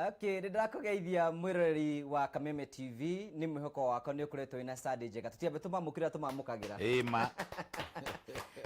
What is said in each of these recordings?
Okay, nĩ ndĩrakũgeithia mwĩroreri wa Kameme TV. Nĩ mwĩhoko wakwa nĩ ũkoretwo wĩna Sunday njega. Tũtiambe tũmamũkĩra tũmamũkagĩra. Ĩĩ ma.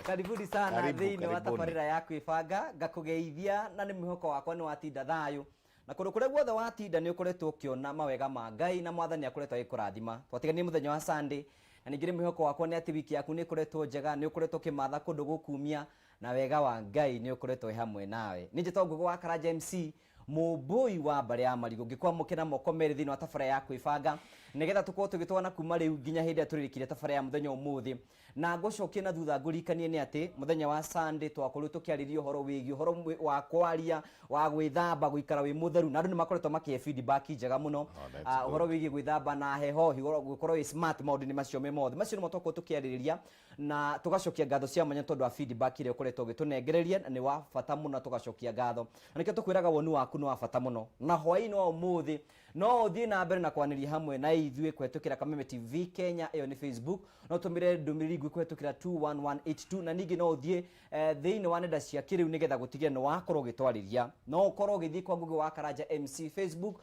Karibuni sana Karibu, thĩinĩ wa karibuni. tabarĩra ya kwĩbanga. Ngakũgeithia na nĩ mwĩhoko wakwa nĩ watinda thayũ. Na kũndũ kũrĩa guothe watinda nĩ ũkoretwo ũkĩona mawega ma Ngai na Mwathani akoretwo agĩkũrathima. Twatiganire mũthenya wa Sunday na ningĩ nĩ mwĩhoko wakwa nĩ atĩ wiki yaku nĩ ĩkoretwo njega, nĩ ũkoretwo ũkĩmatha kũndũ gũkumia na wega wa Ngai nĩ ũkoretwo wĩ hamwe nawe. Niĩ njĩtagwo Ngũgĩ wa Karanja MC, mũmbũi wa mbarĩ ya marigũ, ngĩkwamũkĩra moko merĩ thĩinĩ wa tabarĩra ya kwĩbanga nĩgetha tũkorwo tũgĩtwarana kuma rĩu nginya hĩndĩ ĩrĩa tũrĩrĩkire tabarĩra ya mũthenya ũmũthĩ. Na ngũcokie na thutha ngũririkanie nĩ atĩ mũthenya wa Sunday twakorirwo tũkĩarĩria ũhoro wĩgiĩ ũhoro wa kwaria, wa gwĩthamba, gũikara wĩ mũtheru, na andũ nĩ makoretwo makĩhe feedback njega mũno. Oh, that's Ũhoro good. wĩgiĩ gwĩthamba na heho, gũkorwo wĩ smart maũndũ-inĩ macio me mothe. Macio nĩmo twakorwo tũkĩarĩrĩria na tũgacokia ngatho cia mwanya tondũ wa feedback ĩrĩa ũkoretwo ũgĩtũnengereria, na nĩ wa bata mũno na tũgacokia ngatho. Na nĩkĩo tũkwĩraga woni waku nĩ wa bata mũno. Na hwaĩ-inĩ wa ũmũthĩ no ũthiĩ na mbere na kwanĩria hamwe na ithuĩ kũhetũkĩra Kameme TV Kenya, ĩyo nĩ Facebook. No ũtũmĩre ndũmĩrĩri nguhĩ kũhetũkĩra 21182, na ningĩ no ũthiĩ thĩinĩ wa nenda cia kĩrĩu nĩgetha gũtigĩrĩra nĩ wakorwo ũgĩtwarĩria. No ũkorwo ũgĩthiĩ kwa Ngũgĩ wa Karanja MC Facebook,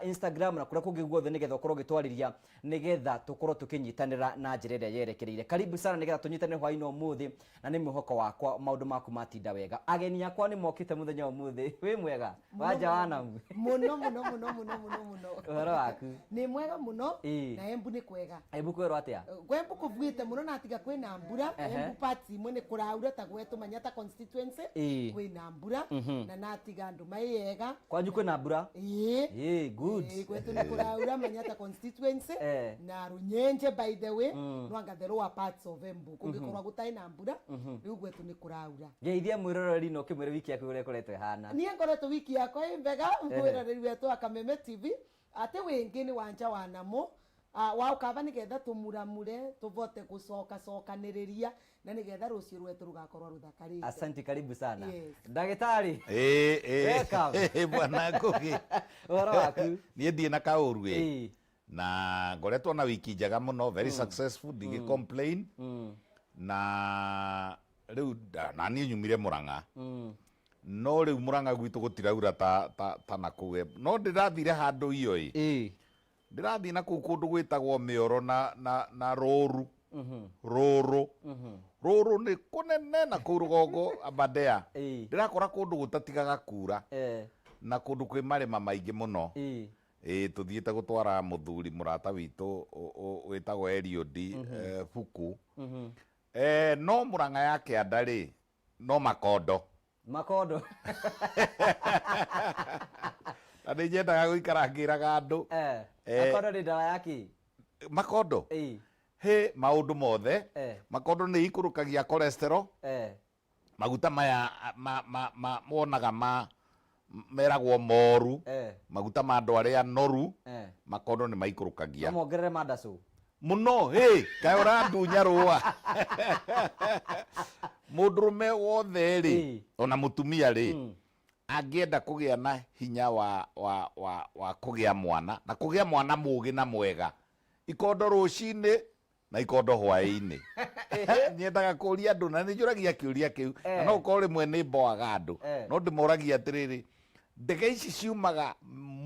Instagram na kũrĩa kũngĩ guothe nĩgetha ũkorwo ũgĩtwarĩria, nĩgetha tũkorwo tũkĩnyitanĩra na njĩra ĩrĩa yerekereire. Karibu sana nĩgetha tũnyitanĩre hwaĩ-inĩ ũmũthĩ, na nĩ mwĩhoko wakwa maũndũ maku matinda wega. Ageni akwa nĩ mokĩte mũthenya wa ũmũthĩ. Wĩ mwega? Wanja wa Namu? Mũno mũno mũno mũno mũno mũno. Ũhoro waku? Nĩ mwega mũno. Ĩĩ. Na Embu nĩ kwega. Embu kwĩrwo atĩa? Gwembu kũbuĩte mũno na tiga kwĩna mbura. Embu parts imwe nĩ kũraura ta gwetũ Manyata constituency. Ĩĩ. Kwĩna mbura na natiga andũ maiega. Kwanyu kwĩna mbura? Ĩĩ. Ĩĩ, good. Ĩĩ, gwetũ nĩ kũraura Manyata constituency Eh. na Runyenje, by the way, no anga the lower parts of Embu kũngĩkorwo gũtarĩ na mbura, rĩu gwetũ nĩ kũraura. Ngeithia mwĩroreri na ũkĩmwĩre wiki yaku ũrĩa ĩkoretwo ĩhana. Niĩ ngoretwo wiki yakwa ĩ mbega, mwĩroreri wetũ wa Kameme TV, atĩ wĩngĩ nĩ wanja wa namo wa ũkaba nĩgetha tũmuramure tũvote gũcokacokanĩrĩria na nĩgetha rũciũ rwetu rũgakorwo rũthakarĩte. Asante, karibu sana. Yes. Ndagĩtarĩ. Ĩĩ, ĩĩ. Welcome. Bwana Ngũgĩ. Ũhoro waku? Niĩ ndirĩ na kaũru ĩ. Ĩĩ. Na ngoretwo na wiki njega mũno, very successful, ndingĩ complain. Na rĩu na niĩ nyumire Mũrang'a. No rĩu Mũrang'a gwitũ gũtiraura ta na kũu. No ndĩrathire handũ iyo ĩ. Ĩĩ. Ndĩrathiĩ na kũu kũndũ gwĩtagwo Mĩoro na Rũru. Rũrũ. Rũrũ nĩ kũnene na kũu rũgongo Aberdare. Ĩĩ. Ndĩrakora kũndũ gũtatigaga kura. Eh. Na kũndũ kwĩ marĩma maingĩ mũno. Ĩĩ. Ĩĩ, tũthiĩte gũtwara mũthuri mũrata witũ wĩtagwo Eliud buku. No Mũrang'a ya kĩanda rĩ, no makondo. Makondo. Na nĩ nyendaga gũikara ngĩraga andũ. Eh. Makondo nĩ ndawa ya kĩ? Makondo? Ĩĩ. He maũndũ mothe. Eh. Makondo nĩ ikũrũkagia cholesterol. Eh. Maguta maya ma wonaga ma meragwo moru. Eh. Maguta ma andũ arĩa noru. Eh. Makondo nĩ maikũrũkagia. No mongerere mandacũ. Mũno, hĩ, kaĩ ũrandunya rũa. Mũndũrũme wothe rĩ, Ĩĩ. ona mũtumia rĩ, angĩenda kũgĩa na hinya wa kũgĩa mwana, na kũgĩa mwana mũgĩ na mwega, ikondo rũcinĩ na ikondo hwaĩ-inĩ. Nyendaga kũria andũ, na nĩ njũragia kĩũria kĩu, na no ũkorwo rĩmwe nĩ mboaga andũ, Eh. no ndĩmoragia atĩrĩrĩ, ndege ici ciumaga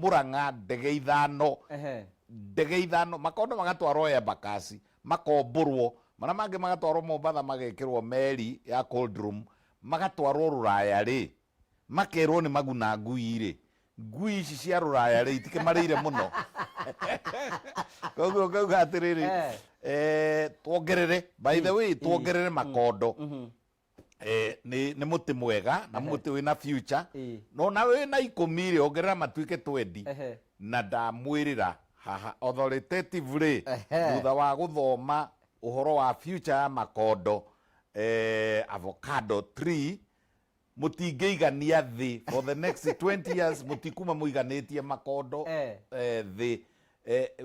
Mũrang'a, ndege ithano, Ehe. ndege ithano, makondo magatwarwo Embakasi, makombũrwo, marĩa mangĩ magatwarwo Mombatha magekĩrwo meri ya cold room, magatwarwo Rũraya rĩ, makerwo nĩ maguna ngui rĩ, ngui ici cia Rũraya rĩ, itikĩmarĩire mũno. Koguo ngauga atĩrĩrĩ, Eh. tuongerere, by the way, tuongerere makondo. Nĩ mũtĩ mwega na mũtĩ wĩna future. Ĩĩ. No na wĩna 10 rĩ, ongerera matuĩke 20. Ehe. Na ndamwĩrĩra haha authoritatively Ehe. thutha wa gũthoma ũhoro wa future ya makondo, avocado tree, mũtingĩigania thĩ for the next 20 years, mũtikuma mũiganĩtie makondo Eh. thĩ.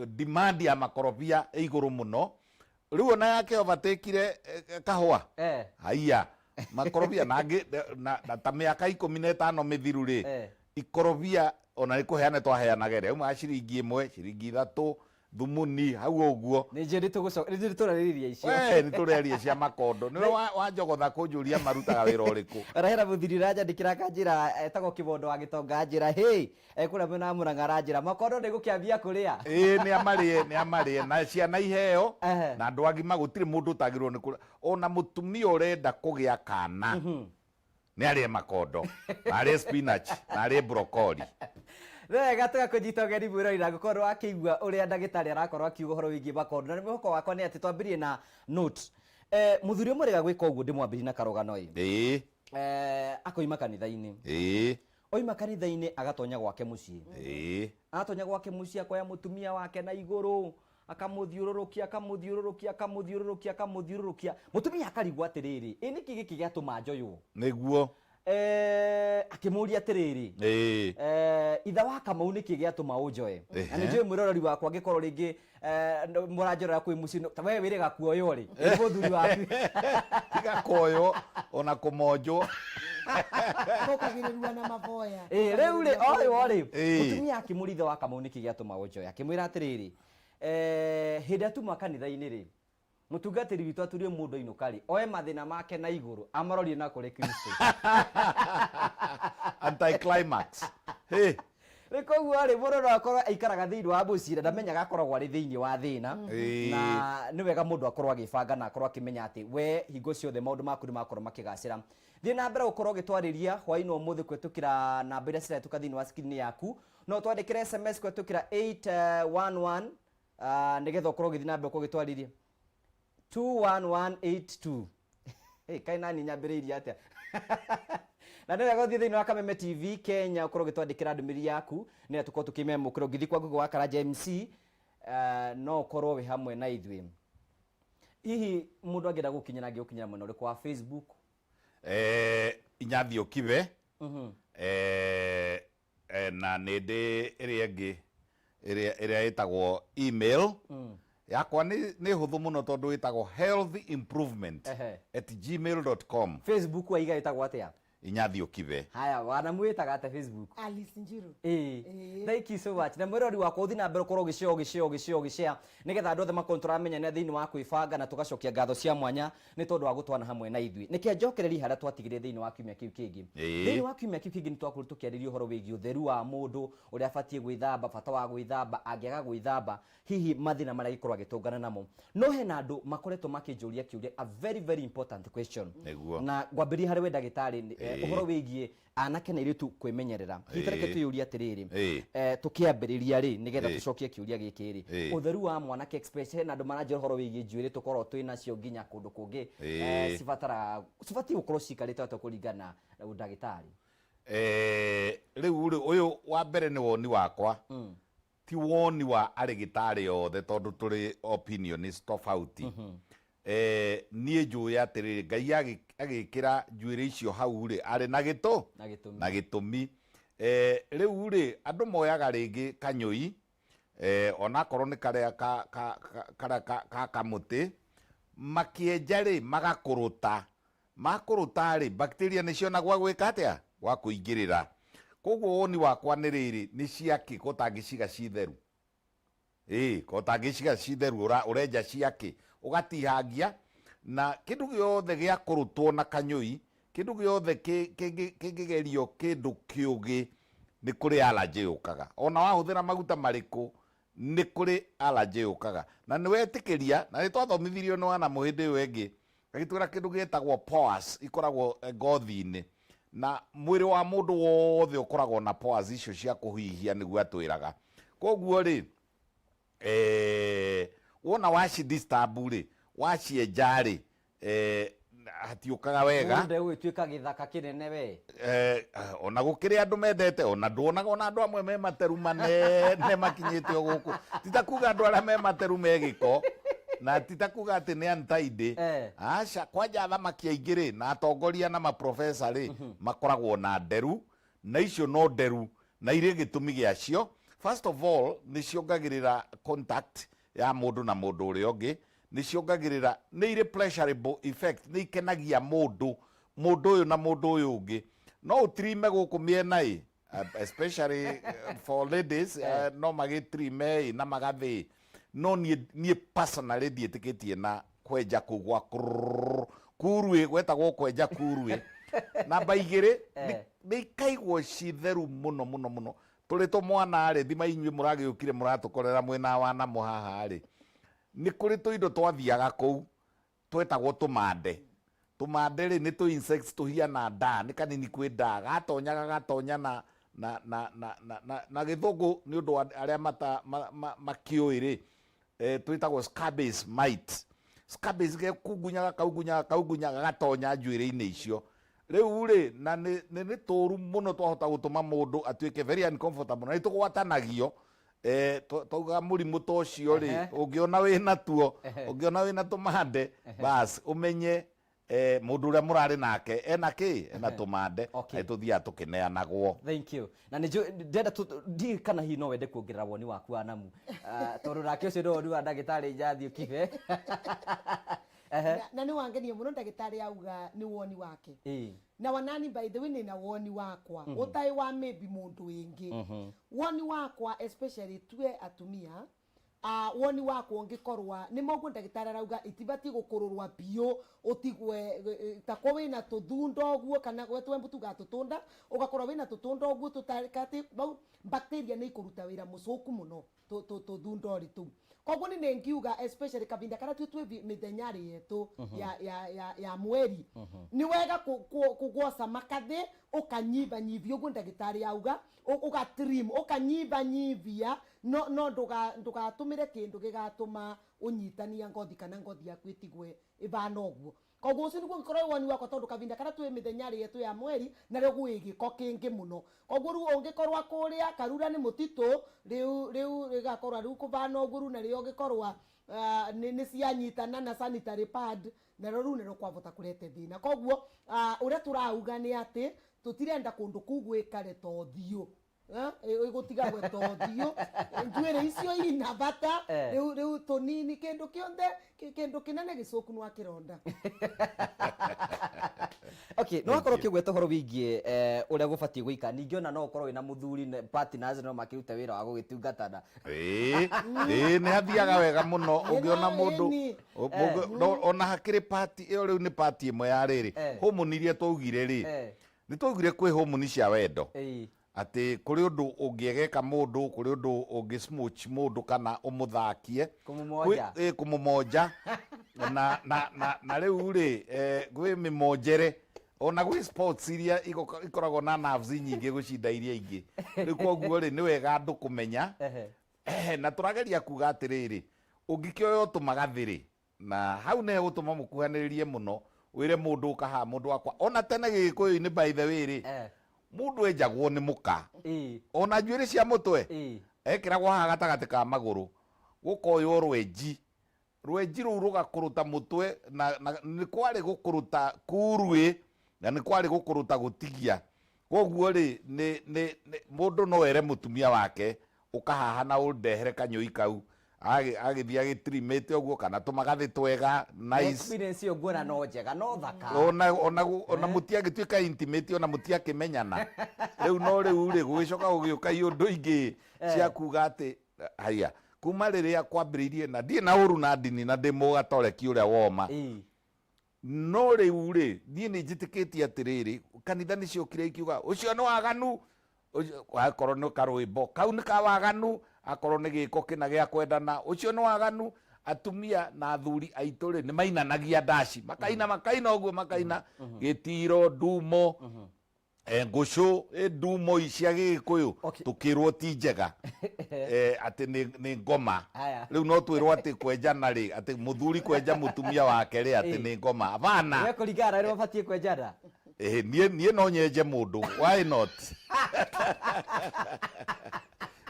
Demand ya makorobia ĩ igũrũ mũno. Rĩu ona yake overtakeire kahũa. Eh. Haiya, makorobia na angĩ, na ta mĩaka 15 mĩthiru rĩ, Eh. ikorobia ona nĩ kũheana twaheanaga ĩrĩa yaumaga ciringi 1, ciringi 3, Thumuni hau ũguo. Nĩ njũĩ nĩ tũrarĩrĩria icio. We nĩ tũreria cia makondo. Nĩwe wanjogotha kũnjũria marutaga wĩra ũrĩkũ. Rahera mũthiri ũranjandĩkĩra akanjĩra etagwo Kĩmondo wa Gĩtonga anjĩra hĩ ekũrĩa mwena wa Mũrang'a aranjĩra makondo nĩ gũkĩambia kũrĩa. Ĩĩ nĩ amarĩe, nĩ amarĩe na ciana iheo na andũ agima gũtirĩ mũndũ ũtagĩrĩirwo nĩ kũrĩa. Ona mũtumia ũrenda kũgĩa kana nĩ arĩe makondo na arĩe spinach na arĩe broccoli. Nĩ wega tũgakũnyita ũgeni mwĩrori na ngũkorwo wakĩigua ũrĩa ndagĩtarĩ arakorwo akiuga ũhoro wĩgiĩ makondo na nĩ mwĩhoko wakwa nĩ atĩ twambĩrie na note. Mũthuri ũmwe rĩga gwĩka ũguo ndĩmwambĩrie na karũgano ĩ. Akoima kanitha-inĩ. Oima kanitha-inĩ agatonya gwake mũciĩ. Atonya gwake mũciĩ akoya mũtumia wake na igũrũ akamũthiũrũrũkia akamũthiũrũrũkia akamũthiũrũrũkia akamũthiũrũrũkia. Mũtumia akarigwo atĩrĩrĩ, ĩ nĩkĩ gĩkĩ gĩatũma njoywo? Nĩguo. Akĩmũria atĩrĩrĩ, ithe wa Kamau nĩkĩ gĩatũma ũnjoe? Na nĩ njũĩ mwĩroreri wakwa angĩkorwo rĩngĩ mũranjorera kwĩ mũciĩ, ta we wĩrĩga kuoywo rĩ, nĩ mũthuri waku. Tiga kuoywo ona kũmonjwo. Tũkagĩrĩrua na maboya. Rĩu rĩ, oywo rĩ, mũtumia akĩmũria ithe wa Kamau nĩkĩ gĩatũma ũnjoe? Akĩmwĩra atĩrĩrĩ, hĩndĩ ĩrĩa tuma kanitha-inĩ rĩ, mũtungatĩri witũ aturie mũndũ ainũka rĩ, oe mathĩna make na igũrũ amarorie na kũrĩ Kristo. Anticlimax. Hey. Rĩ koguo rĩ, mũndũ no akorwo aikaraga thĩinĩ wa mũciĩ na ndamenyaga akoragwo arĩ thĩinĩ wa thĩna. Na nĩ wega mũndũ akorwo agĩbanga na akorwo akĩmenya atĩ we hingo ciothe maũndũ maku nĩ makorwo makĩgacĩra. Thiĩ na mbere gũkorwo ũgĩtwarĩria hwaĩ-inĩ wa ũmũthĩ kũhĩtũkĩra namba iria cirahĩtũka thĩinĩ wa screen yaku. No twandĩkĩre SMS kũhĩtũkĩra 811 nĩgetha ũkorwo ũgĩthiĩ na mbere gũkorwo ũgĩtwarĩria 21182. Hey, kaĩ nani nyambĩrĩirie atĩa? Na nĩ wega ũthiĩ thĩinĩ wa Kameme TV Kenya ũkorwo ũgĩtwandĩkĩra ndũmĩrĩri yaku nĩgetha tũkorwo tũkĩmĩamũkĩra. Ũngĩthiĩ kwa Google wa Karanja MC no ũkorwo wĩ hamwe na ithuĩ. Hihi mũndũ angĩenda gũkinyĩra angĩgũkinyĩra mwena ũrĩkũ wa Facebook? Inyathio Kibe. Na nĩ ndĩ ĩrĩa ĩngĩ ĩrĩa ĩtagwo email yakwa nĩ hũthũ mũno tondũ ĩtagwo healthimprovement at gmail dot com. Facebook waiga ĩtagwo atĩa? Inyathio Kibe. Haya, wanamu ĩtaga atĩa Facebook? Alice Njiru. Thank you so much. Na mwĩrori wakwa ũthiĩ na mbere ũkorwo ũgĩshare, ũgĩshare, ũgĩshare, ũgĩshare nĩgetha andũ othe makorwo tũramenyana thĩinĩ wa kwĩbanga na tũgacokia ngatho cia mwanya nĩ tondũ wa gũtwana hamwe na ithuĩ. Nĩkĩ njokererie harĩa twatigire thĩinĩ wa kiumia kĩu kĩngĩ. Thĩinĩ wa kiumia kĩu kĩngĩ nĩ twakorirwo tũkĩarĩria ũhoro wĩgiĩ ũtheru wa mũndũ, ũrĩa abatiĩ gwĩthamba, bata wa gwĩthamba, angĩaga gwĩthamba, hihi mathĩna marĩa angĩkorwo agĩtũngana namo. No hena andũ makoretwo makĩnjũria kĩũria, a very very important question. Na ngwambĩrĩria harĩ we ndagĩtarĩ, ũhoro wĩgiĩ anake na airĩtu kwĩmenyerera. Hihi ta reke twĩyũrie atĩrĩrĩ, tũkĩambĩrĩria rĩ, nĩgetha tũcokie kĩũria gĩkĩ rĩ, ũtheru wa mwanake especially hena andũ maranjĩra ũhoro wĩgiĩ njuĩrĩ tũkoragwo twĩ nacio nginya kũndũ kũngĩ, cibataraga, cibatiĩ gũkorwo ciikarĩte atĩa kũringana na ndagĩtarĩ? Rĩu rĩ, ũyũ wa mbere nĩ woni wakwa. Ti woni wa arĩgĩtarĩ othe tondũ tũrĩ opinions tofauti. Niĩ njũĩ atĩrĩrĩ, Ngai agĩkĩra njuĩrĩ icio hau rĩ, arĩ na gĩtũ? Na gĩtũmi. Na gĩtũmi. Rĩu rĩ, andũ moyaga rĩngĩ kanyũi, onakorwo nĩ karĩa karĩa ka kamũtĩ, makĩenja rĩ, magakũrũta. Makũrũta rĩ, bacteria nĩ ciona gwa gwĩka atĩa? Gwa kũingĩrĩra. Koguo woni wakwa nĩ rĩrĩ, nĩ ciakĩ ko ũtangĩciga ci theru? Ĩĩ, ko ũtangĩciga ci theru ũrenja ciakĩ? Ũgatihangia, na kĩndũ gĩothe gĩa kũrũtwo na kanyũi, kĩndũ gĩothe kĩngĩgerio kĩndũ kĩũgĩ, nĩ kũrĩ allergy yũkaga. Ona wahũthĩra maguta marĩkũ, nĩ kũrĩ allergy yũkaga. Na nĩ wetĩkĩria, na nĩ twathomithirio nĩ Wanamũ hĩndĩ ĩyo ĩngĩ, agĩtwĩra kĩndũ gĩtagwo pores ikoragwo ngothi-inĩ, na mwĩrĩ wa mũndũ wothe ũkoragwo na pores icio cia kũhihia, nĩguo atwĩraga. Koguo rĩ, wona waci disturb rĩ, wacienja rĩ, hatiũkaga wega. Mũndũ ndegũgĩtuĩka gĩthaka kĩnene we. Ona gũkĩrĩ andũ mendete, ona nduonaga ona andũ amwe me materu manene makinyĩte o gũkũ. Ti ta kuga andũ arĩa me materu me gĩko, na ti ta kuga atĩ nĩ untidy. Aca, kwanja athamaki aingĩ rĩ, na atongoria na maprofesa rĩ, makoragwo na nderu, na icio no nderu, na irĩ gĩtũmi gĩacio. First of all, nĩ ciongagĩrĩra contact ya mũndũ na mũndũ ũrĩa ũngĩ, nĩ ciongagĩrĩra, nĩ irĩ pleasurable effect, nĩ ikenagia mũndũ, mũndũ ũyũ na mũndũ ũyũ ũngĩ. No ũtirime gũkũ mĩena ĩ, especially for ladies, no magĩtirime ĩ na magathĩ. No niĩ niĩ personally ndiĩtĩkĩtie na kwenja kũu gwa kũrũrũrũ kuruĩ, gwetagwo kwenja kuruĩ. Namba igĩrĩ, nĩ ikaigwo ci theru mũno mũno mũno. Tũrĩ tũmwana rĩ, thima inyuĩ mũragĩũkire mũratũkorera mwĩna wa namo haha rĩ, nĩ kũrĩ tũindo twathiaga kũu twetagwo tũmande. Tũmande rĩ, nĩ tũ insects tũhiana ndaa, nĩ kanini kwĩ ndaa, gatonya gagatonya na na na na na na na gĩthũngũ nĩ ũndũ wa arĩa mata ma, ma, makĩũĩ rĩ, eh, twĩtagwo scabies mite. Scabies gekungunya gakaungunya gakaungunya gagatonya njuĩrĩ-inĩ icio. Rĩu rĩ, na nĩ nĩ nĩ tũru mũno twahota gũtũma mũndũ atuĩke very uncomfortable na nĩ tũgwatanagio. Eh, twaugaga mũrimũ ta ũcio rĩ, ũngĩona wĩna tuo, ũngĩona wĩna tũmande, bas ũmenye eh, mũndũ ũrĩa mũrarĩ nake ena kĩ, ena tũmande, Okay. na tũthiaga tũkĩneanagwo. Thank you. Na nĩ njũĩ ndĩrenda ndiũĩ kana hihi no wende kuongerera woni waku wa Namu. Ah, tondũ nake ũcio nĩ woni wa ndagĩtarĩ Njathi Ũkibe. Na nĩ wangenia mũno ndagĩtarĩ auga nĩ woni wake. Na wanani by the way nĩna woni wakwa ũtarĩ wa maybe mũndũ wĩngĩ. Woni wakwa especially tue atumia, woni wakwa ũngĩkorwa nĩ moguo ndagĩtarĩ arauga itibatiĩ gũkũrũrwa biũ ũtigwe takwo wĩna tũthunda ũguo kana gwe twembu tugaga tũtũnda ũgakorwo wĩna tũtũnda ũguo tũtarĩ bau bacteria nĩ ikũruta wĩra mũcũku mũno tũthunda tũu. Koguo nĩ nĩngiuga especially kavinda karĩa twĩ twĩ mĩthenya yetu ya mweri nĩ wega kũgwoca makathĩ ũkanyibanyibia ũguo ndagĩtarĩ auga ũgatrim ũkanyibanyibia no no ndũgatũmĩre kĩndũ gĩgatũma ũnyitania ngothi kana ngothi yaku ĩtigwe ĩbana ũguo. Koguo ũcio nĩguo ũngĩkorwo wĩ woni wakwa tondũ kavinda karĩa twĩ mĩthenya yetu ya mweri narĩo gwĩ gĩko kĩngĩ mũno. Koguo rĩu ũngĩkorwo kũrĩa Karura nĩ mũtitũ rĩu rĩu rĩgakorwo rĩu kũbana ũguo rĩu narĩo ũngĩkorwo nĩ cianyitana na sanitary pad narĩo rĩu nĩrĩo kwavota kũrete thĩna. Koguo ũrĩa tũrauga nĩ atĩ tũtirenda kũndũ kũu gwĩkare ta ũthiũ. Ĩgũtigagwe ta ũthiũ njuĩrĩ icio ina bata rĩu rĩu tũnini kĩndũ kĩothe kĩndũ kĩnene gĩcũku nĩ wakĩronda. Okay, no akorwo ũkĩgweta ũhoro wĩgiĩ ũrĩa gũbatiĩ gũikara, ningĩ ona no ũkorwo wĩna mũthuri na partners no makĩrute wĩra wa gũgĩtungatana. Ĩĩ, ĩĩ, nĩ hathiaga wega mũno ũngĩona mũndũ ona hakĩrĩ party ĩyo rĩu nĩ party ĩmwe ya rĩrĩ hormone iria twaugire rĩ, nĩ twaugire kwĩ hormone cia wendo. Atĩ kũrĩ ũndũ ũngĩegeka mũndũ, kũrĩ ũndũ ũngĩ smooch mũndũ kana ũmũthakie. Kũmũmonja. Kũmũmonja. Na, na, na, na rĩu rĩ, gwĩ mĩmonjere. Ona gwĩ sports iria ikoragwo na nerves nyingĩ gũcinda iria ingĩ. Rĩu koguo rĩ, nĩ wega andũ kũmenya. Na tũrageria kuga atĩrĩrĩ, ũngĩkĩoya ũtũmagathĩ rĩ, na hau nĩ hegũtũma mũkuhanĩrĩrie mũno, wĩre mũndũ ũka haha mũndũ wakwa. Ona tene Gĩkũyũ-inĩ by the way rĩ, mũndũ enjagwo nĩ mũka. Ona njuĩrĩ cia mũtwe, ekĩragwo haha gatagatĩ ka magũrũ, gũkoywo rwenji. Rwenji rũu rũgakũrũta mũtwe, na nĩ kwarĩ gũkũrũta kuruĩ, na nĩ kwarĩ gũkũrũta gũtigia. Koguo rĩ, nĩ, nĩ, nĩ, mũndũ no ere mũtumia wake, ũka haha na ũndehere kanyũi kau. Agĩthiĩ agĩtrimĩte ũguo, kana tũmagathĩ twega, nice. Experience ĩyo nguona no njega, no thaka. Ona, ona, ona mũtiagĩtuĩka intimate, ona mũtiakĩmenyana. Rĩu no rĩu rĩ, gũgĩcoka gũgĩũka iũndũ ingĩ cia kuga atĩ, haya, kuma rĩrĩa kwambĩrĩirie, na ndirĩ na ũru na ndini na ndĩ mũgatoreki ũrĩa woma. No rĩu rĩ, niĩ nĩ njĩtĩkĩtie atĩrĩrĩ, kanitha nĩ ciokire ikiuga, ũcio nĩ waganu, akorwo nĩ karwĩmbo, kau nĩ ka waganu, akorwo nĩ gĩko kĩna gĩa kwendana, ũcio nĩ waganu. Atumia na athuri aitũ rĩ, nĩ mainanagia ndaci, makaina, makaina ũguo, makaina, gĩtiro, ndumo, ngũcũ, ndumo cia Gĩgĩkũyũ, tũkĩrwo ti njega, atĩ nĩ ngoma. Rĩu no twĩrwo atĩ kwenjana rĩ, atĩ mũthuri kwenja mũtumia wake rĩ, atĩ nĩ ngoma. Hapana. We kũringana na ũrĩa mabatiĩ kwenjana? Niĩ no nyenje mũndũ, why not?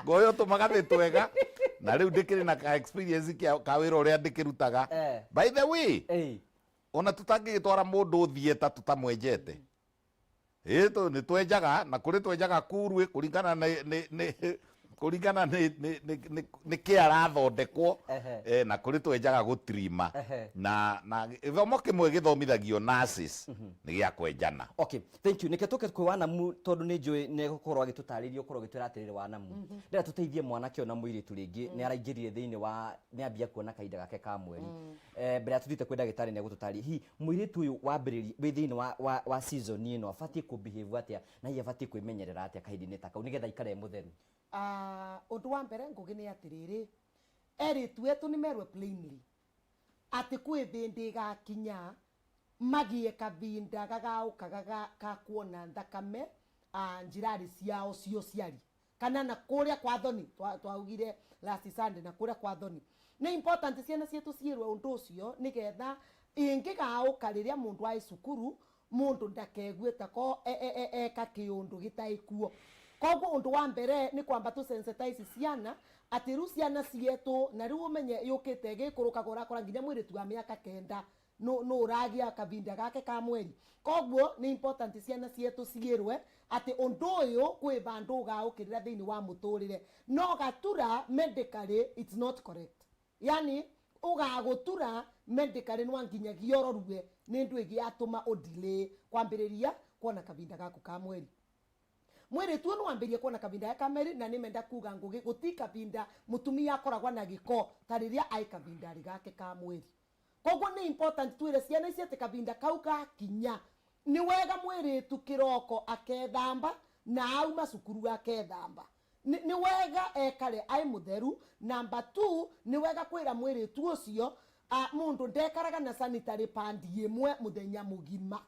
Ngoyo tũmagathĩ twega, na rĩu ndĩkĩrĩ na ka experience ka wĩra ũrĩa ndĩkĩrutaga. By the way, ona tũtangĩgĩtwara mũndũ theatre tũtamwenjete. Ĩĩ, nĩ twenjaga, na kũrĩ twenjaga kuruĩ kũringana Kũringana nĩ kĩ arathondekwo. Na kũrĩ twenjaga gũtrima. Na gĩthomo kĩmwe gĩthomithagio nurses nĩ gĩa kwenjana. Okay, thank you. Nĩkĩo tũke kwĩ Wanamu, tondũ nĩ njũĩ nĩ gũkorwo agĩtũtarĩria, ũkorwo ũgĩtwĩra atĩrĩrĩ, Wanamu, ndĩrenda tũteithie mwanake ũyũ na mũirĩtu. Rĩngĩ nĩ araingĩrire thĩinĩ wa nĩ ambia kuona kahinda gake ka mweri. Mbere ya tũthiĩte kwĩ ndagĩtarĩ, nĩ egũtũtarĩria hihi mũirĩtu ũyũ wambĩrĩria wĩ thĩinĩ wa season ĩno abatiĩ kũ behave atĩa, na hihi abatiĩ kwĩmenyerera atĩa kahinda-inĩ ta kau nĩgetha aikare e mũtheru. Ah, ũndũ wa mbere, Ngũgĩ, nĩ atĩrĩrĩ, erĩtu etũ nĩ merwe plainly atĩ kwĩ thĩndĩ ĩgakinya magĩe kavinda gagaũka ga kuona nthakame, njirarĩ ciao cia ũciari kana na kũrĩa kwa thoni. Twaugire last Sunday na kũrĩa kwa thoni nĩ important ciana cietu ciĩrwe ũndũ ũcio, nĩgetha ĩngĩgaũka rĩrĩa mũndũ aĩ cukuru, mũndũ ndakegue ta ko eka kĩũndũ gĩtaĩ kuo. Koguo ũndũ wa mbere nĩ kwamba tũ sensitize ciana atĩ rĩu ciana cietũ, na rĩu ũmenye yũkĩte ĩgĩkũrũkaga, ũrakora nginya mwĩrĩtu wa mĩaka 9 no ũragĩa kavinda gake ka mweri. Koguo nĩ important ciana cietũ ciĩrwe atĩ ũndũ ũyũ kwĩ vandũ ũgaũkĩrĩra thĩinĩ wa mũtũrĩre, no gatura medically it's not correct, yani ũgagũtura medically no nginyagia ũrorue nĩ ndũ ĩgĩatũma ũdelay kwambĩrĩria kuona kavinda gaku ka mweri. Mwĩrĩtu ũyũ nĩwambĩrĩrie kuona kavinda gake ka mweri, na nĩmenda kuga, Ngũgĩ, gũti kavinda mũtumia akoragwo na gĩko ta rĩrĩa aĩ kavindarĩ gake ka mweri. Koguo nĩ important twĩre ciana ici atĩ kavinda kau gakinya, nĩ wega mwĩrĩtu kĩroko akethamba na auma cukuru akethamba. Nĩ wega ekare aĩ mũtheru. Number two, nĩ wega kwĩra mwĩrĩtu ũcio, mũndũ ndekaraga na sanitary pad ĩmwe mũthenya mũgima.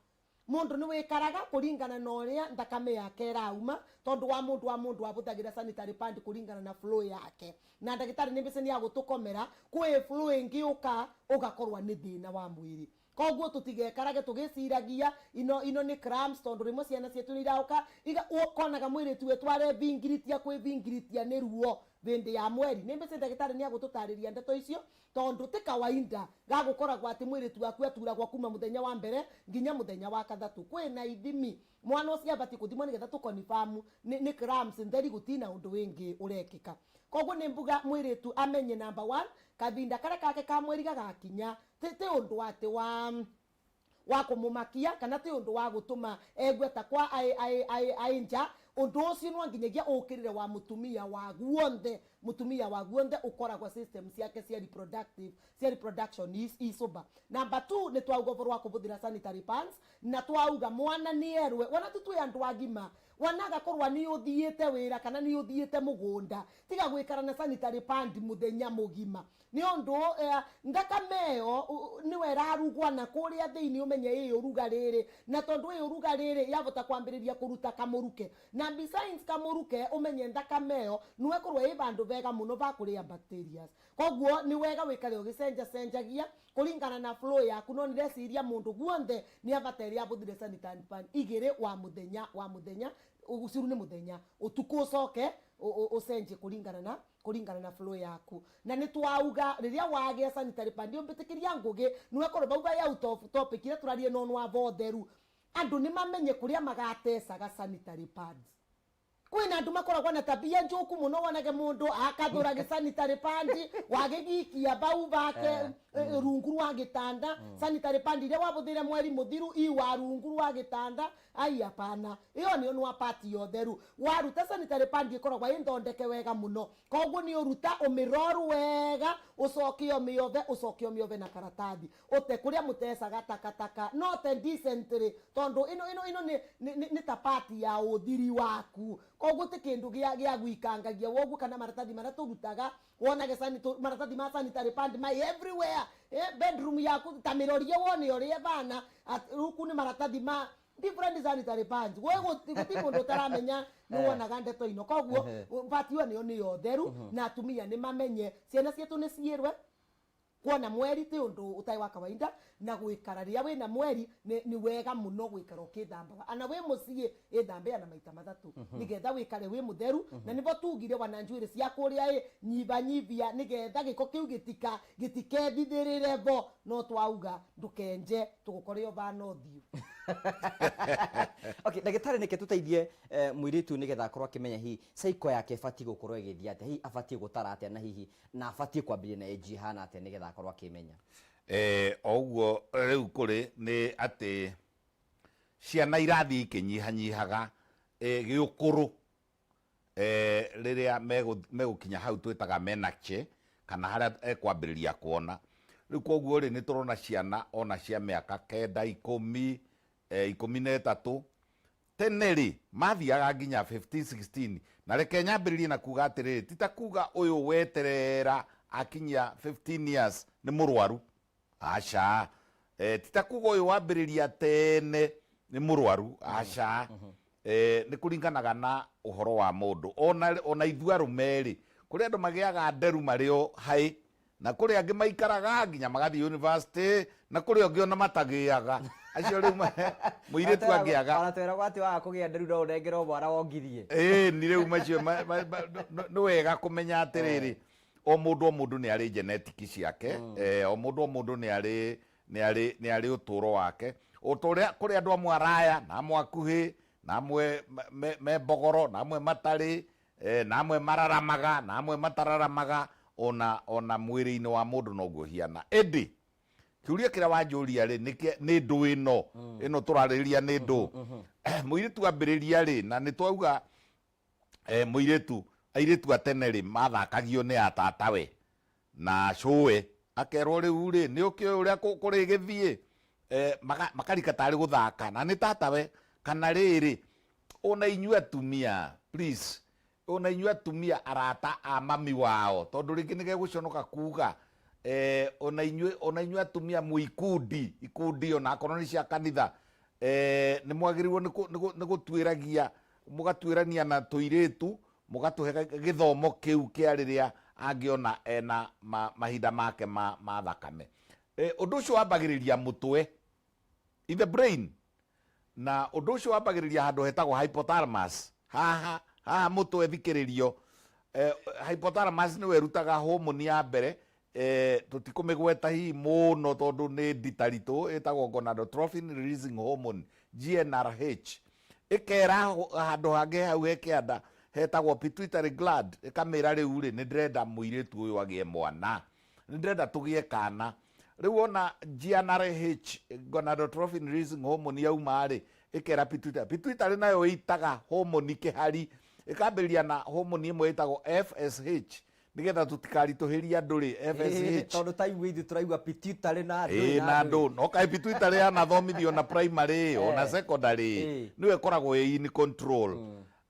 Mũndũ nĩ wĩkaraga kũringana na ũrĩa nthakame yake ĩrauma, tondũ wa mũndũ abũthagĩra sanitary pad kũringana na flow yake, na ndagĩtarĩ nĩ mbica nĩ agũtũkomera kwĩ flow ĩngĩũka ũgakorwo nĩ thĩna wa mwĩrĩ. Koguo tũtigekarage tũgĩciragia ino nĩ cramps, tondũ rĩmwe ciana cietu nĩ irauka ũkonaga mwĩrĩtu wetu arevingiritia kwĩvingiritia nĩ ruo hĩndĩ ya mweri. Nĩ mbica ndagĩtarĩ nĩ agũtũtarĩria ndeto icio, tondũ ti kawaida gagũkoragwo atĩ mwĩrĩtu waku aturagwo kuma mũthenya wa mbere nginya mũthenya wa kathatũ. Kwĩna ithimi mwana ũcio abatiĩ kũthimwo nĩgetha tũkonfamu nĩ cramps theri, gũtina ũndũ wĩngĩ ũrekĩka. Koguo nĩ mbuga mwĩrĩtu amenye, number one, kavinda karĩa kake ka mweri gagakinya ti ũndũ atĩ wa kũmũmakia kana ti ũndũ wa gũtũma egue ta kwa aĩ nja. Ũndũ ũcio no nginyagia ũkĩrĩre wa mũtumia wa guonthe. Mũtumia wa guonthe ũkoragwo system ciake cia reproductive, cia reproduction icoba. Number two, nĩ twauga ũhoro wa kũbũthĩra sanitary pads, na twauga mwana nĩ erwe wana tu twĩ andũ agima, wana agakorwo nĩ ũthiĩte wĩra kana nĩ ũthiĩte mũgũnda, tiga gwĩkara na sanitary pad mũthenya mũgima, nĩ ũndũ nthakame ĩyo nĩwe ĩrarugwa na kũrĩa thĩinĩ. Ũmenye ĩ ũrugarĩrĩ, na tondũ ĩ ũrugarĩrĩ yavota kwambĩrĩria kũruta kamũruke, na besides kamũruke, ũmenye nthakame ĩyo nĩwekorwo ĩ vandũ vega mũno va kũrĩa bacterias. Koguo nĩ wega wĩkare ũgĩcenjacenjagia kũringana na flow yaku, no nĩreciria mũndũ guonthe nĩ abataire abũthire sanitary pad igĩrĩ wa mũthenya. Ũciru nĩ mũthenya, ũtukũ ũcoke ũcenjie kũringana na flow yaku. Na nĩ twauga rĩrĩa wagĩa sanitary pad ũmbĩtĩkĩria, Ngũgĩ, nĩwekorwo bauga ya out of topic iria tũrarie, no nwa theru andũ nĩ mamenye kũrĩa magatecaga sanitary pads. Kwĩna andũ makoragwo na tabia njũku mũno, wonage mũndũ akathũra gĩ sanitary pad wagĩgikia bau bake rungu rwa gĩtanda. Sanitary pad iria wabũthĩre mweri mũthiru iwa rungu rwa gĩtanda, ai, hapana, ĩyo nĩyo nwa part ya ũtheru. Waruta sanitary pad ĩkoragwo ĩ thondeke wega mũno, koguo nĩ ũruta ũmĩroru wega, ũcoke ũmĩothe, ũcoke ũmĩothe na karatathi, ũte kũrĩa mũtecaga takataka, no te decently, tondũ ĩno nĩ ta part ya ũthiri waku. Koguo ti kĩndũ gĩa gũikangagia woguo, kana maratathi marĩa tũrutaga wonage maratathi ma sanitary pad mai everywhere, bedroom yaku ta mĩrorie wone ũrĩa ĩbana. Rĩu kũ nĩ maratathi ma different sanitary pads, gwe guti mundu utaramenya ni wonaga ndeto ino. Koguo part ĩyo nĩyo nĩ ya ũtheru, na atumia nĩ mamenye ciana cietu nĩ ciĩrwe kuona mweri ti undu utai wa kawaida, na gwikara riria wina mweri ni wega muno gwikara ukithambaga, ana wi mucii ithambe ana maita mathatu nigetha wikare wi mutheru. Na nibo tugire wana njuiri cia kuria i nyiba nyibia nigetha giko kiu gitika gitikethithirire bo, no twauga ndukenje tugukore ubana uthiu. Okay. Ndagĩtarĩ, nĩke tũteithie mũirĩtu nĩgetha akorwo akĩmenya hihi cycle yake ĩbatiĩ gũkorwo ĩgĩthiĩ atĩa, hihi abatiĩ gũtara atĩa, na hihi na abatiĩ kwambĩrĩria na age ĩhana atĩa nĩgetha akorwo akĩmenya. O ũguo rĩu kũrĩ nĩ atĩ ciana irathiĩ ikĩnyihanyihaga gĩũkũrũ rĩrĩa megũkinya hau twĩtaga menarche, kana harĩa ekwambĩrĩria kuona. Rĩu koguo rĩ, nĩ tũrona ciana ona cia mĩaka 9, 10, 13. Tene rĩ, mathiaga nginya 15, 16. Na reke nyambĩrĩrie na kuga atĩrĩrĩ, ti ta kuga ũyũ weterera akinyia 15 years nĩ mũrwaru, aca. Ti ta kuga ũyũ wambĩrĩria tene nĩ mũrwaru, aca. Nĩ kũringanaga na ũhoro wa mũndũ. Ona ithuĩ arũme rĩ, kũrĩ andũ magĩaga nderu marĩ o haĩ, na kũrĩ angĩ maikaraga nginya magathiĩ university, na kũrĩ angĩ ona matagĩaga. Acio rĩu mũirĩtu angĩaga, Ona tweragwo atĩ waga kũgĩa nderu no ũnengerwo mwana wongithie. Ĩĩ, ni rĩu macio nĩ wega kũmenya atĩrĩrĩ, o mũndũ o mũndũ nĩ arĩ genetics ciake, o mũndũ o mũndũ nĩ arĩ ũtũũro wake. O ta ũrĩa kũrĩ andũ amwe araya na amwe akuhĩ, na amwe me mbogoro na amwe matarĩ, na amwe mararamaga na amwe matararamaga, ona mwĩrĩ-inĩ wa mũndũ noguo hiana. Ĩndĩ kĩũria kĩrĩa wanjũria rĩ, nĩ ndũ ĩno tũrarĩrĩria, nĩ ndũ mũirĩtu ambĩrĩria rĩ, na nĩ twauga mũirĩtu, airĩtu a tene rĩ, mathakagio nĩ atatawe na cũwe, akerwo rĩu rĩ, nĩ ũkĩũĩ ũrĩa kũrĩ gĩthiĩ, makarika tarĩ gũthaka na nĩ tatawe. Kana rĩrĩ, ona inyuĩ atumia, please, ona inyuĩ atumia arata a mami wao, tondũ rĩngĩ nĩ gegũconoka kuga, ona inyuĩ atumia mwĩ ikundi ikundi, ona akorwo nĩ cia kanitha, nĩ mwagĩrĩirwo nĩ gũtuĩragia, mũgatuĩrania na tũirĩtu, mũgatũhe gĩthomo kĩu kĩa rĩrĩa angĩona ena mahinda make ma thakame. Ũndũ ũcio wambagĩrĩria mũtwe, in the brain, na ũndũ ũcio wambagĩrĩria handũ hetagwo hypothalamus, haha haha mũtwe. Thikĩrĩrio, hypothalamus nĩwe ĩrutaga homoni ya mbere, tũtikũmĩgweta hihi mũno tondũ nĩ nditaritũ, ĩtagwo gonadotropin releasing hormone, GnRH. Ĩkera handũ hangĩ hau he kĩanda hetagwo pituitary gland, ĩkamĩra rĩu rĩ, nĩ ndĩrenda mũirĩtu ũyũ agĩe mwana, nĩ ndĩrenda tũgĩe kana. Rĩu ona GnRH, gonadotropin releasing hormone, yauma rĩ, ĩkera pituitary. Pituitary nayo ĩitaga homoni kĩhari, ĩkambĩrĩria na homoni ĩmwe ĩtagwo FSH. Nĩgetha tũtikaritũhĩrie andũ rĩ, FSH. Tondũ taigua ithuĩ tũraigua pituitary na ndũ. Na ndũ no kaĩ pituitary yanathomithio na primary ona secondary? Nĩyo ĩkoragwo ĩ in control.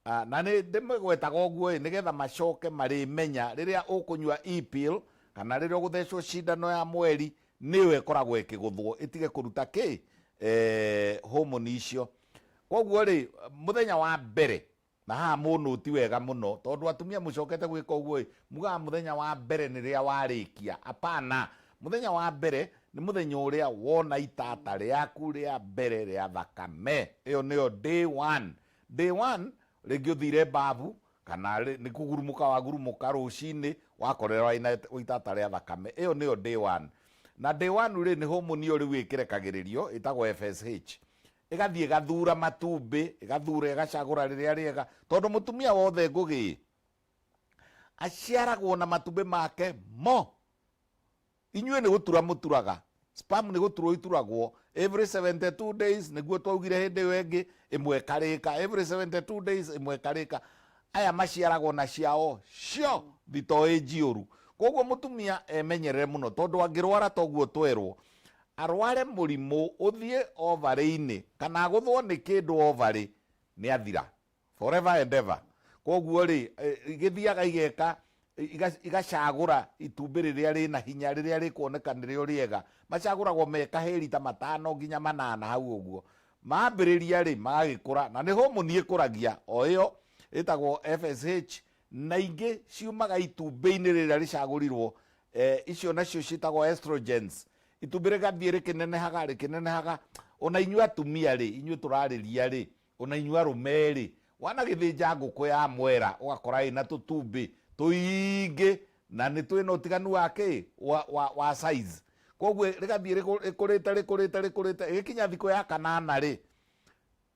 Ah, na nĩ ndĩmĩgwetaga ũguo ĩ, nĩgetha macoke marĩmenya rĩrĩa ũkũnyua e-pill kana rĩrĩa ũgũthecwo cindano ya mweri, nĩyo ĩkoragwo ĩkĩgũthwo ĩtige kũruta kĩ homoni icio. Koguo rĩ, mũthenya wa mbere, na haha mũnũti wega mũno, tondũ atumia mũcokete gwĩka ũguo ĩ, mugaga mũthenya wa mbere nĩ rĩrĩa warĩkia. Apana, mũthenya wa mbere nĩ mũthenya ũrĩa wona itata rĩaku rĩa mbere rĩa thakame. Ĩyo nĩyo day one. Day one, rĩngĩ ũthire babu kana nĩ kũgurumũka wagurumũka rũcinĩ, wakorera wĩna itata rĩa thakame, ĩyo nĩyo day one. Na day one rĩ, nĩ homoni ĩyo rĩu ĩkĩrekagĩrĩrio ĩtagwo FSH, ĩgathiĩ ĩgathura matumbĩ, ĩgathura, ĩgacagũra rĩrĩa rĩega, tondũ mũtumia wothe ngũgĩ aciaragwo na matumbĩ make mo. Inyuĩ nĩ gũtura mũturaga sperm, nĩ gũturwo ituragwo every 72 days, nĩguo twaugire hĩndĩ ĩyo ĩngĩ, ĩmwe ĩkarĩka every 72 days, ĩmwe ĩkarĩka. Aya maciaragwo na ciao cio thito ĩ njiũru. Koguo mũtumia emenyerere mũno, tondũ angĩrwara toguo twerwo, arware mũrimũ ũthiĩ ovary-inĩ kana agũthwo nĩ kĩndũ ovary, nĩ athira forever and ever. Koguo rĩ, igĩthiaga igeka igacagũra itumbĩ rĩrĩa rĩna hinya, rĩrĩa rĩkuoneka nĩrĩo rĩega. Macagũragwo me kahĩri ta 5 nginya 8 hau ũguo. Mambĩrĩria rĩ, magagĩkũra, na nĩ homoni ĩkũragia o ĩyo ĩtagwo FSH, na ingĩ ciumaga itumbĩ-inĩ rĩrĩa rĩcagũrirwo, icio nacio ciĩtagwo estrogens. Itumbĩ rĩgathiĩ rĩkĩnenehaga, rĩkĩnenehaga. Ona inyuĩ atumia rĩ, inyuĩ tũrarĩria rĩ, ona inyuĩ arũme rĩ, wanagĩthĩnja ngũkũ ya mwera ũgakora ĩna tũtumbĩ tũingĩ, na nĩ twĩna ũtiganu wa kĩ wa size. Koguo rĩgathiĩ rĩkũrĩte, rĩkũrĩte, rĩkũrĩte, ĩgĩkinya thikũ ya kanana rĩ.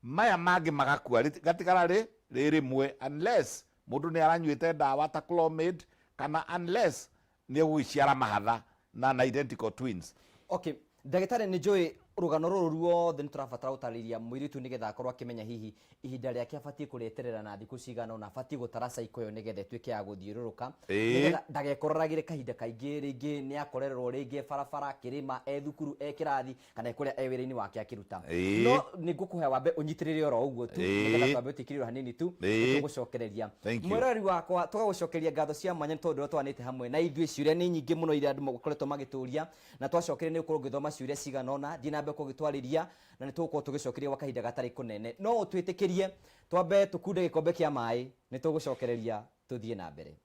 Maya mangĩ magakua, gatigara rĩ rĩ rĩmwe, unless mũndũ nĩ aranyuĩte ndawa ta Clomid, kana unless nĩ egũgĩciara mahatha na identical twins. Okay, ndagĩtarĩ, nĩ njũĩ rũgano rũrũ ruothe nĩ tũrabatara gũtarĩria mũirĩtu nĩgetha akorwo akĩmenya hihi ihinda rĩake abatiĩ kũrĩeterera na thikũ cigana ũna, abatiĩ gũtara cycle ĩyo nĩgetha ĩtuĩke ya gũthiũrũrũka, nĩgetha ndagekororagĩre kahinda kaingĩ, rĩngĩ nĩ akorererwo rĩngĩ barabara, kĩrĩma, e thukuru, e kĩrathi, kana e kũrĩa e wĩra-inĩ wake akĩruta. No nĩ ngũkũhe wambe ũnyitĩrĩre oro ũguo tu, nĩgetha twambe ũtĩkĩrĩrwo hanini tu, tũgũcokereria. Thank you. Mwĩroreri wakwa, tũgagũcokeria ngatho cia mwanya nĩ tondũ ũrĩa twanĩte hamwe na ithuĩ. Ciũria nĩ nyingĩ mũno iria andũ makoretwo magĩtũria, na twacokire nĩ ũkorwo ũgĩthoma ciũria cigana ũna. Thiĩ na mbere gũgĩtwarĩria, na nĩ tũgũkorwo tũgĩcokeria gwa kahinda gatarĩ kũnene. No ũtwĩtĩkĩrie twambe tũkunde gĩkombe kĩa maĩ, nĩ tũgũcokereria tũthiĩ na mbere.